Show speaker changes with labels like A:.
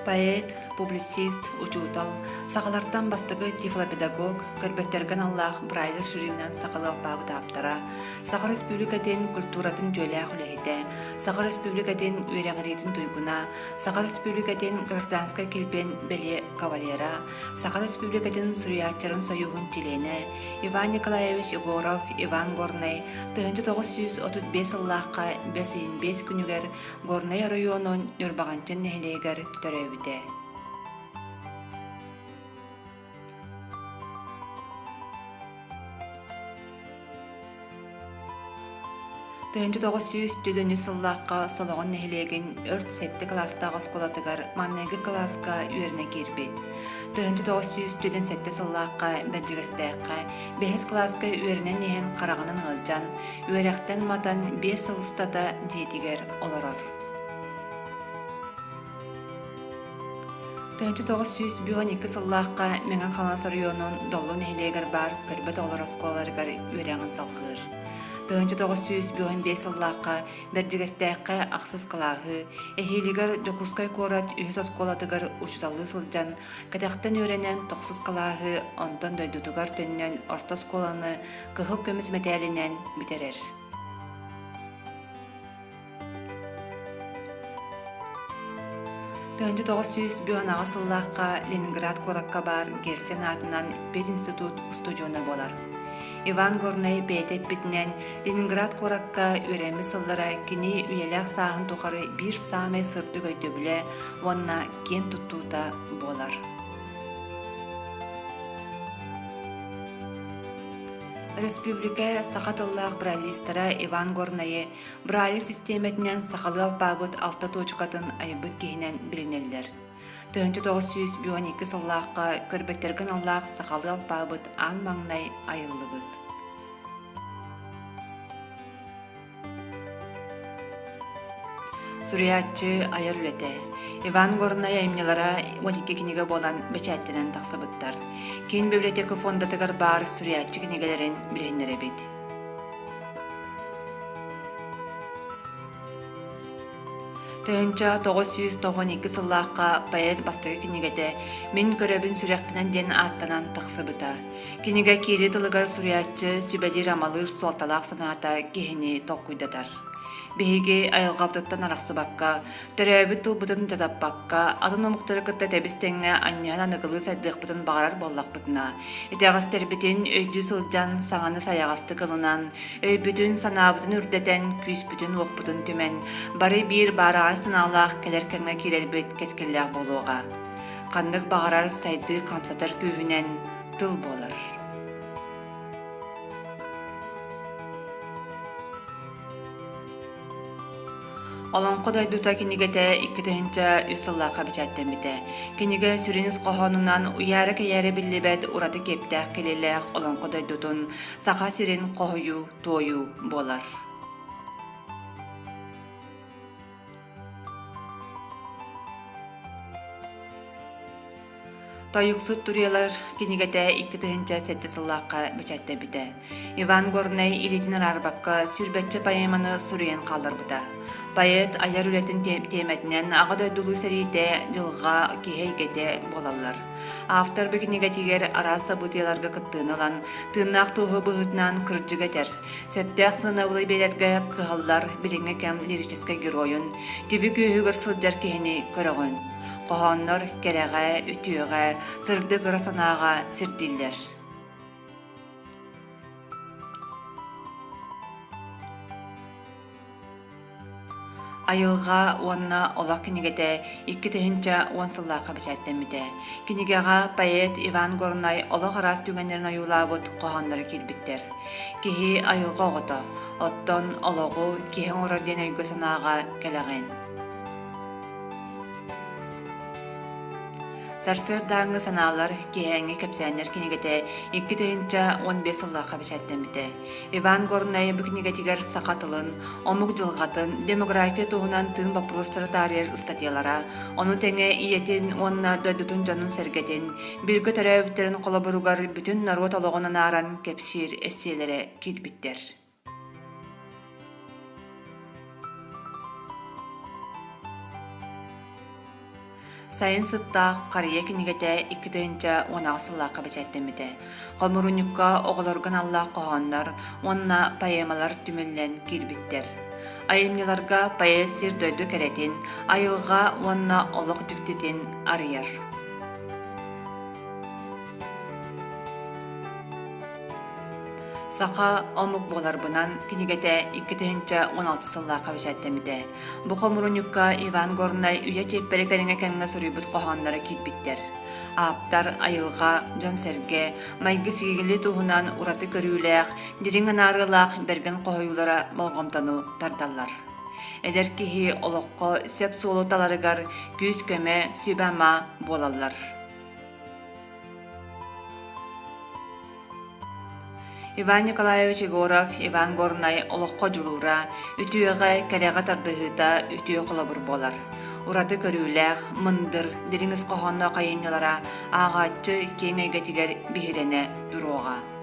A: Поэт, публицист, учуутал, сахалартан бастакы тифлопедагог, көрбөттөргө аналлаах Брайль шрифтинэн сахалыы алпаабыт ааптара, Саха Республикатын культуратын үтүөлээх үлэһитэ, Саха Республикатын үөрэҕириитин туйгуна, Саха Республикатын гражданскай килбиэн бэлиэ кавалера, Саха Республикатын суруйааччыларын союһун чилиэнэ Иван Николаевич Егоров, Иван Горнай 1935 сыллаахха бэс ыйын биэс күнүгэр Горнай оройуонун Ньурбаҕанчын нэһилиэгэр төрөөбүтэ. 1993 сыллаахха Солоҕон нэһилиэгин өрт сэттэ кылаастаах оскуолатыгар маҥнайгы кылааска үөрэнэ киирбит. 1997 сыллаахха Бэрдьигэстээххэ бэһис кылааска үөрэнэн иһэн хараҕынан ыалдьан, үөрэхтэн матан биэс сыл устата дьиэтигэр олорор. 1992 сыллаахха Мэҥэ Хаҥалас оройуонун Доллу нэһилиэгэр баар көрбөт оҕолор оскуолаларыгар үөрэҕин салҕыыр. 1995 сыллаахха Бэрдьигэстээххэ ахсыс кылааһы, эһиилигэр Дьокуускай куорат үһүс оскуолатыгар учууталлыы сылдьан, кэтэхтэн үөрэнэн тохсус кылааһы, онтон дойдутугар төннөн орто оскуоланы кыһыл көмүс мэтээлинэн бүтэрэр. 1998 сыллаахха Ленинград куоракка баар Герцен аатынан пединститут устудьуона буолар. Иван Горнай бэйэтэ эппитинэн, Ленинград куоракка үөрэммит сыллара кини үйэлээх сааһын тухары биир саамай сырдык өйдөбүлэ уонна киэн туттуута буолар. Өрөспүүбүлүкэ саха тыллаах брайлистара Иван Горнайы Брайль систиэмэтинэн сахалыы алпаабыт алта туочукатын айбыт киһинэн билинэллэр. 1992 сыллаахха көрбөттөргө аналлаах сахалыы алпаабыт аан маҥнай айыллыбыт. Суруйааччы айар үлэтэ. Иван Горнай айымньылара 12 кинигэ буолан бэчээттэнэн тахсыбыттар. Киин библиотека фондатыгар баар суруйааччы кинигэлэрин билиһиннэрэбит. 1992 сыллаахха поэт бастакы кинигэтэ «Мин көрөбүн сүрэхпинэн» диэн ааттанан тахсыбыта. Кинигэ киирии тылыгар суруйааччы сүбэлиир-амалыыр суолталаах санаата киһини толкуйдатар. Биһиги айылҕабытыттан арахсыбакка, төрөөбүт тылбытын дьадаппакка, атын омуктары кытта тэбис-тэҥҥэ анньыһан аныгылыы сайдыахпытын баҕарар буоллахпытына, итэҕэстэрбитин өйдүү сылдьан саҥаны сайаҕастык ылынан, өйбүтүн-санаабытын үрдэтэн, күүспүтүн-уохпутун түмэн, бары биир баараҕай санаалаах кэлэр кэмҥэ киирэрбит кэскиллээх буолуоҕа. Ханнык баҕарар сайдыы хамсатар күүһүнэн тыл буолар. Олоҥхо дойдута кинигэтэ 2003 сыллаахха бэчээттэммитэ. Кинигэ сүрүн ис хоһоонунан уйаара-кэйээрэ биллибэт ураты киэптээх килиэлээх олоҥхо дойдутун Саха сирин хоһуйуу, туойуу буолар. Тойуксут туриялар кинигэтэ 2007 сыллаахха бэчээттэммитэ. Иван Горнай илиитин араарбакка сүүрбэччэ поэманы суруйан хаалларбыта. Поэт айар үлэтин тиэмэтинэн Аҕа дойдулуу сэриитэ, дьылҕа, киһи эйгэтэ буолаллар. Автор бу кинигэтигэр араас событиеларга кыттыыны ылан, тыыннаах туоһу быһыытынан кырдьык этэр, Сөптөөх сыанабылы биэрэргэ кыһаллар билиҥҥи кэм лирическэй геройун, түбүк үөһүгэр сылдьар киһини көрөҕүн. Хоһооннор кэрэҕэ, үтүөҕэ, сырдык ыра санааҕа сирдииллэр. Айылҕа уонна олох кинигэтэ 2010 сыллаахха бэчээттэммитэ. Кинигэҕэ поэт Иван Горнай олох араас түгэннэрин ойуулаабыт хоһоонноро киирбиттэр. Киһи айылҕа оҕото, оттон олоҕу киһи оҥорор диэн өйгө-санааҕа кэлэҕин. Сарсыардааҥҥы санаалар, киэһээҥҥи кэпсээннэр кинигэтэ 2015 сыллаахха бэчээттэммитэ. Иван Горнай бу кинигэтигэр саха тылын, омук дьылҕатын, демография туһунан тыын боппуруостары таарыйар ыстатыйалара, ону тэҥэ ийэтин уонна дойдутун дьонун-сэргэтин, бииргэ төрөөбүттэрин холобуругар бүтүн норуот олоҕун анааран кэпсиир эссиэлэрэ киирбиттэр. Сайын сыттаах Харыйа кинигэтэ 2018 сыллаахха бэчээттэммитэ. Хомуурунньукка оҕолорго аналлаах хоһооннор уонна поэмалар түмүллэн киирбиттэр. Айымньыларга поэт сир-дойду кэрэтин, айылҕа уонна олох дьиктитин арыйар. Саха омук буоларбынан кинигэтэ 2016 сыллаахха бэчээттэммитэ. Бу хомуурунньукка Иван Горнай үйэ чиэппэрэ кэриҥэ кэмҥэ суруйбут хоһоонноро киирбиттэр. Ааптар айылҕа, дьон-сэргэ, майгы-сигили туһунан ураты көрүүлээх, дириҥ анаарыылаах бэргэн хоһуйуулара болҕомтону тардаллар. Эдэр киһи олоххо сөп суолу таларыгар күүс-көмө, сүбэ-ама буолаллар. Иван Николаевич Егоров Иван Горнай олоххо дьулуура, үтүөҕэ, кэрэҕэ тардыһыыта үтүө холобур буолар. Ураты көрүүлээх, мындыр, дириҥ ис хоһоонноох айымньылара ааҕааччы киэҥ эйгэтигэр биһирэнэ туруоҕа.